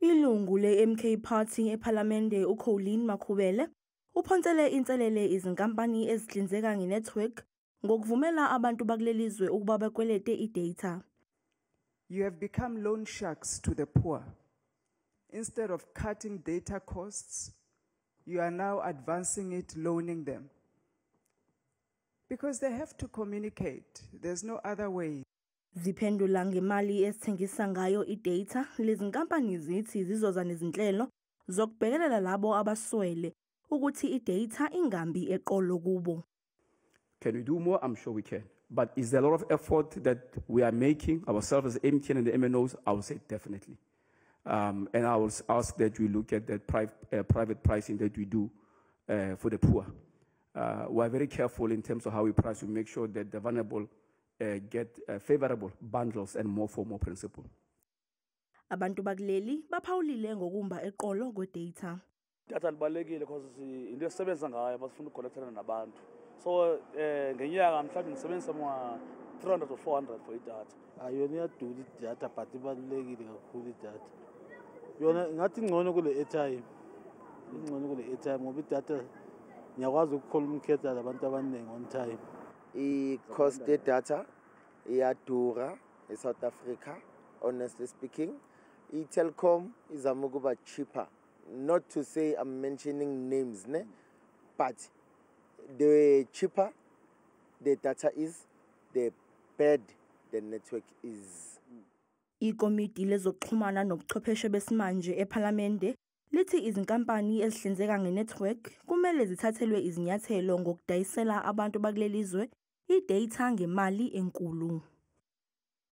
Ilungu le-MK Party ePhalamende uColleen Makhubele uphonsele inselele izinkampani ezihlinzeka nge-network ngokuvumela abantu bakuleli zwe ukuba bakwelete i-data. You have become loan sharks to the poor. Instead of cutting data costs, you are now advancing it, loaning them. Because they have to communicate. There's no other way. Ziphendula ngemali ezithengisa ngayo i-data, lezinkampani zithi zizoza nezinhlelo zokubhekelela labo abaswele ukuthi i-data ingambi eqolo kubo. Can we do more? I'm sure we can. But is there a lot of effort that we are making ourselves as MTN and the MNOs? I would say definitely. And I will ask that we look at that private pricing that we do for the poor. We are very careful in terms of how we price. We make sure that the vulnerable get favorable bundles and more for more principle. Abantu bakuleli baphawulile ngokumba eqolo kwe-data. Data libalulekile because into esisebenza ngayo basifuna ukuconnectana nabantu. So ngenyanga mhlawumbe ngisebenzisa ma 300 or 400 for idatha. Ayona iyadula idatha, but ibalulekile kakhulu idatha. Yona ngathi ingcono kule airtime. Ingcono kule airtime ngoba idatha ngiyakwazi ukucommunicate nabantu abaningi on time. I-cost ye-data iyadura e-South Africa, honestly speaking. I-Telkom izama ukuba cheaper. Not to say I'm mentioning names, ne? But the cheaper the data is, the bad the network is. Ikomiti lezokuxhumana nobuchwepheshe besimanje ePhalamende lithi izinkampani ezihlinzeka nge-network kumele zithathelwe izinyathelo ngokudayisela abantu bakuleli zwe i-data ngemali enkulu.